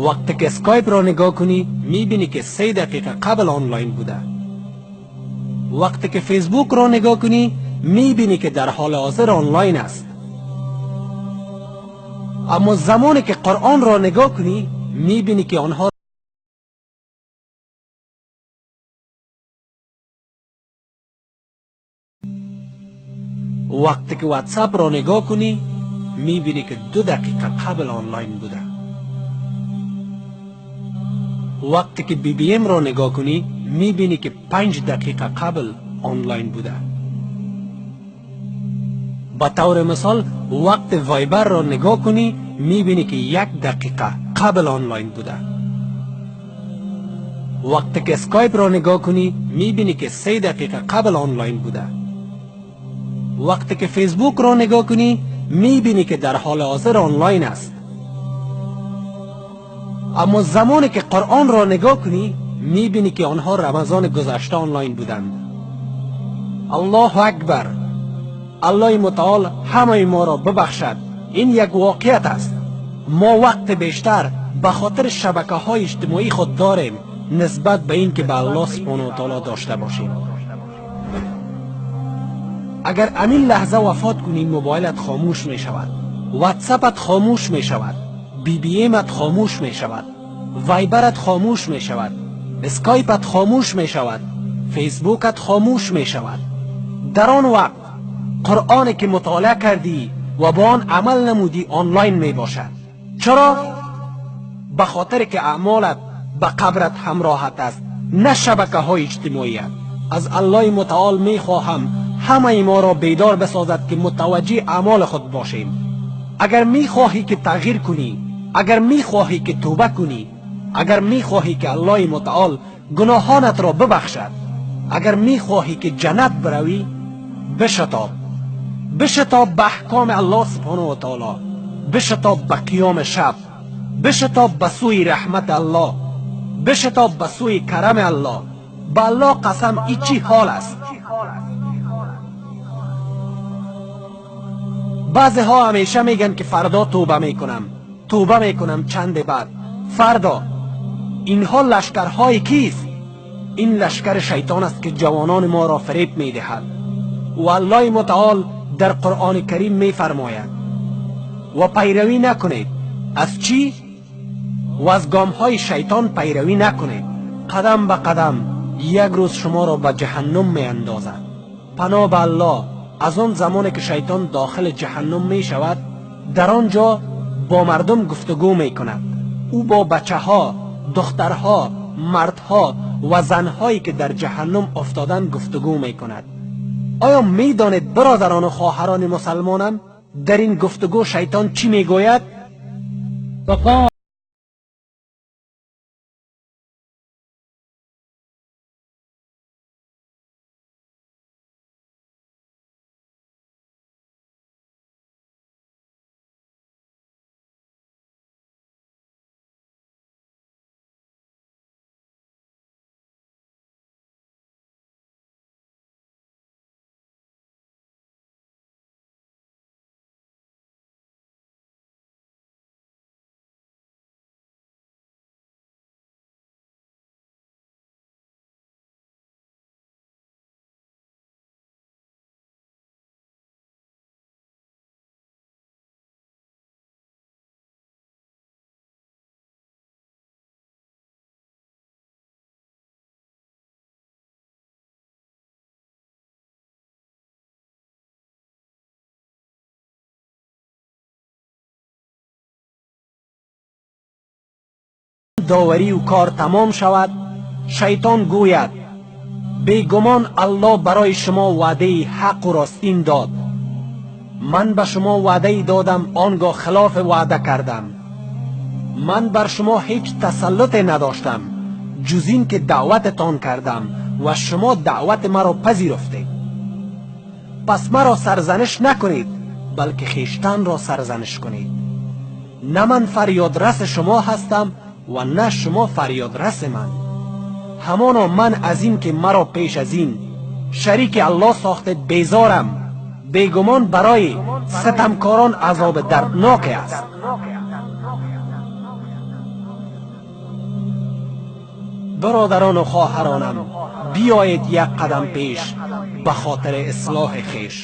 وقتی که اسکایپ را نگاه کنی میبینی که 3 دقیقه قبل آنلاین بوده. وقتی که فیسبوک را نگاه کنی میبینی که در حال حاضر آنلاین است. اما زمانی که قرآن را نگاه کنی میبینی که آنها وقتی که واتساپ را نگاه کنی میبینی که 2 دقیقه قبل آنلاین بوده. وقتی که BBM را نگاه کنی میبینی که 5 دقیقه قبل آنلاین بوده. به طور مثال وقت وایبر را نگاه کنی میبینی که 1 دقیقه قبل آنلاین بوده. وقتی که اسکایپ را نگاه کنی میبینی که 3 دقیقه قبل آنلاین بوده. وقتی که فیسبوک را نگاه کنی میبینی که در حال حاضر آنلاین است. اما زمانی که قرآن را نگاه کنی میبینی که آنها رمضان گذشته آنلاین بودند. الله اکبر. الله متعال همه ما را ببخشد. این یک واقعیت است. ما وقت بیشتر به خاطر شبکه های اجتماعی خود داریم نسبت به این که به الله سبحانه و تعالی داشته باشیم. اگر همین لحظه وفات کنی موبایلت خاموش می شود، واتساپت خاموش می شود، BBM ات خاموش می شود، وایبرت خاموش می شود، اسکایپت خاموش می شود، فیسبوکت خاموش می شود. در آن وقت قرآنی که مطالعه کردی و با آن عمل نمودی آنلاین می باشد. چرا؟ به خاطر که اعمالت به قبرت همراهت است، نه شبکه های اجتماعیت. از الله متعال می خواهم همه ما را بیدار بسازد که متوجه اعمال خود باشیم. اگر می خواهی که تغییر کنی، اگر می خواهی که توبه کنی، اگر می خواهی که الله متعال گناهانت را ببخشد، اگر می خواهی که جنت بروی، بشتاب. بشتاب به احکام الله سبحانه و تعالی، بشتاب به قیام شب، بشتاب به سوی رحمت الله، بشتاب به سوی کرم الله. به الله قسم ای چی حال است. بعضی ها همیشه میگن که فردا توبه میکنم، توبه میکنم چند بعد، فردا. اینها لشکرهای کیست؟ این لشکر شیطان است که جوانان ما را فریب میدهد. و الله متعال در قرآن کریم میفرماید و پیروی نکنید. از چی؟ و از گامهای شیطان پیروی نکنید. قدم به قدم یک روز شما را به جهنم می اندازد. پناه به الله. از آن زمانی که شیطان داخل جهنم می شود، در آنجا با مردم گفتگو می کند. او با بچه ها، دخترها، مردها و زنهایی که در جهنم افتادن گفتگو می کند. آیا می دانید برادران و خواهران مسلمانم در این گفتگو شیطان چی می گوید؟ داوری و کار تمام شود، شیطان گوید بیگمان الله برای شما وعده حق و راستین داد. من به شما وعده دادم، آنگاه خلاف وعده کردم. من بر شما هیچ تسلط نداشتم جز این که دعوتتان کردم و شما دعوت مرا پذیرفتید. پس مرا سرزنش نکنید، بلکه خویشتن را سرزنش کنید. نه من فریادرس شما هستم و نه شما فریادرس من. همانا من از این که مرا پیش از این شریک الله ساختید بیزارم. بیگمان برای ستمکاران عذاب دردناک است. Бародарону хоҳаронам, биёед як қадам пеш ба хотири ислоҳи хеш.